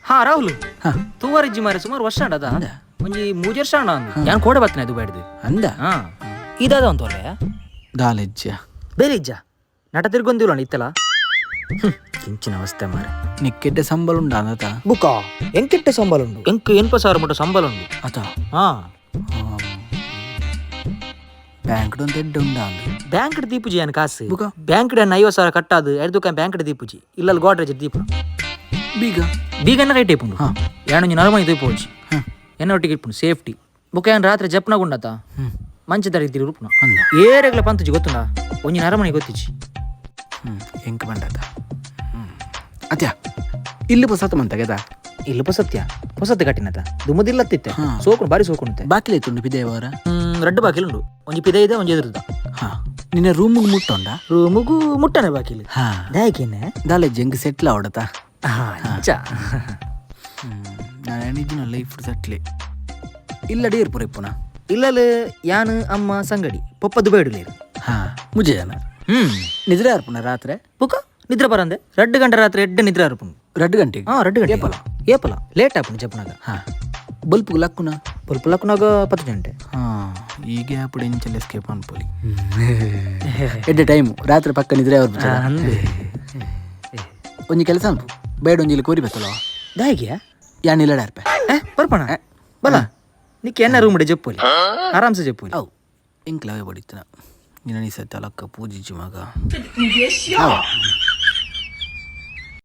ಹಾ ರಾಹುಲ್, ತೂವರಿಜ್ಜಿ ಮಾರೆ, ಸುಮಾರು ವರ್ಷ ಅಂಡದ, ಒಂಜಿ ಮೂಜಿ ವರ್ಷ ಅಂಡ. ಯಾನ್ ಕೋಡೆ ಬತ್ತನೆ ದುಬೈಡ್ದು. ಅಂದ? ಹಾ, ಇದಾದ ಒಂದು ಒಲ್ಲೆ. ದಾಲೆಜ್ಜ. ಬೇರೆ ಇಜ್ಜ, ನಟ ತಿರ್ಗೊಂದಿಲ್ಲ ಇತ್ತಲ್ಲ. ಕಿಂಚಿನ ಅವಸ್ಥೆ ಮಾರೆ. ನಿಕ್ಕೆಡ್ಡೆ ಸಂಬಳ ಉಂಡ ಅಂದತ? ಬುಕ್ಕ ಎಂಕೆಟ್ಟೆ ಸಂಬಳ ಉಂಡು, ಎಂಕ್ 80,000 ಮುಟ್ಟ ಸಂಬಳ ಉಂಡು. ಅತ? ಹಾ. ಬ್ಯಾಂಕ್ ಒಂದು ಎಡ್ಡೆ ಉಂಡ ಅಂದು. ಬ್ಯಾಂಕ್ ದೀಪುಜಿ ಯಾನ್ ಕಾಸು. ಬುಕ? ಬ್ಯಾಂಕ್ 50,000 ಕಟ್ಟಾದು ಎರ್ದು ಬ್ಯಾಂಕ್ ದೀಪುಜಿ, ಇಲ್ಲ ಗೋಡ್ರೇಜ್ ದೀಪ. ಬೀಗ? ಬೀಗನ್ನ ರೈಟ್ ಇಪ್ಪುಂಡು. ಯಾನೊಂಜಿ ನರಮನಿ ದೀಪೋಜಿ. ಎನ್ನ ಒಟ್ಟಿಗೆ ಇಪ್ಪುಂಡು ಸೇಫ್ಟಿ. ಬೊಕ್ಕ ಯಾನ್ ರಾತ್ರಿ ಜಪ್ನ ಗುಂಡತ ಮಂಚ ದರಿದ್ರಿ ರೂಪುನ. ಅಂದ? ಏರೆಗ್ಲ ಪಂತುಜಿ ಗೊತ್ತುಂಡ, ಒಂಜಿ ನರಮನಿ ಗೊತ್ತಿಜಿ. ಎಂಕ್ ಬಂಡತ ಅತ್ಯ ಇಲ್ಲಿ ಪೊಸತ್ ಮಂತಗೆದ? ಇಲ್ಲ ಪೊಸತ್ಯ, ಪೊಸತ್ ಕಟ್ಟಿನತ ದುಮ್ಮದಿಲ್ಲತ್ತಿತ್ತೆ. ಸೋಕುನು, ಬಾರಿ ಸೋಕುನುತ್ತೆ. ಬಾಕಿಲೆ ತುಂಡು ಪಿದೇವರ? ರಡ್ಡು ಬಾಕಿಲ್ ಉಂಡು, ಒಂಜಿ ಪಿದೆ ಇದೆ, ಒಂಜಿ ಎದುರುದ. ಹಾ, ನಿನ್ನ ರೂಮಿಗೆ ಮುಟ್ಟೊಂಡ? ರೂಮುಗು ಮುಟ್ಟನೆ ಬಾಕಿಲ್. ಹಾ. ದಾಯಕೇನೆ? ದಾಲೆಜ್ಜ, ಎಂಕ್ ಸೆಟ್ಲ್ ಆವಡತ. ಹಾ, ಅಂಚ. ನಾನು ಎಣಿಜಿನ ಲೈಫ್ ಸೆಟ್ಲಿ. ಇಲ್ಲಡೆ ಇರ್ಪುರ ಇಪ್ಪುನ? ಇಲ್ಲಲ್ ಯಾನ್, ಅಮ್ಮ, ಸಂಗಡಿ, ಪೊಪ್ಪ ದುಬೈಡುಲೇರು. ಹಾ, ಮುಜೆ ಜನ. ನಿದ್ರೆ ಅರ್ಪುನ ರಾತ್ರಿ? ಬುಕ ನಿದ್ರೆ ಬರಂದೆ, 2 ಗಂಟೆ ರಾತ್ರಿ ಎಡ್ಡೆ ನಿದ್ರೆ ಅರ್ಪುಂಡು. 2 ಗಂಟೆಗೆ? ಹಾ, 2 ಗಂಟೆ. ಏಪಲ? ಏಪಲ ಲೇಟ್ ಆಪುಂಡು ಜಪ್ಪುನಾಗ. ಹಾ, ಬಲ್ಪುಗ್ ಲಕ್ಕುನ? ಬಲ್ಪು ಲಕ್ಕುನಾಗ 10 ಗಂಟೆ. ಹಾ, ಈ ಗ್ಯಾಪ್ ಎಂಚಲ್ ಎಸ್ಕೇಪ್ ಅನ್ಪೋಲಿ. ಎಡ್ಡೆ ಟೈಮು, ರಾತ್ರಿ ಪಕ್ಕ ನಿದ್ರೆ ಅವ್ರು. ಅಂದೆ. ಒಂಜಿ ಕೆಲಸ ಅನ್ಪು, ಬೇಡ, ಒಂಜಿ ಇಲ್ಲಿ ಕೋರಿ ಬತ್ತಲೋ. ದಾಯಿಗೆಯಾ? ಯಾನ್ ಇಲ್ಲಡೆ ಅರ್ಪೆ. ಏ ಬರ್ಪಣ ಬಲ, ನಿಕ್ಕೆ ಎನ್ನ ರೂಮ್ ಜಪ್ಪೋಲಿ, ಆರಾಮ್ಸೆ ಜಪ್ಪೋಲಿ. ಅವು ಎಂಕ್ಲವೇ ಬಡಿತನ ನಿನ್ನ ಈ ಸತ್ಯ ಅಲಕ್ಕ ಪೂಜಿಜಿ ಮಗ.